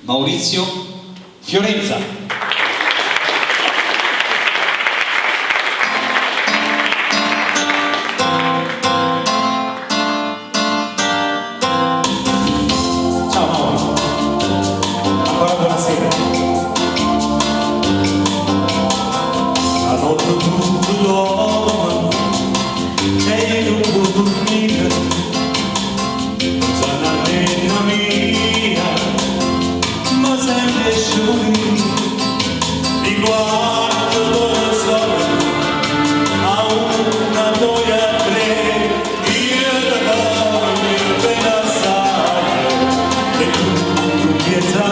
Maurizio Fiorenza. Ciao Mauro, ancora buonasera. La notte tutto dorme e io non può dormire, sarà nena mia, ma sempre sciolì, mi guardo dove sono, a una, due, a tre, io te voglio bene assai, e tu piensa a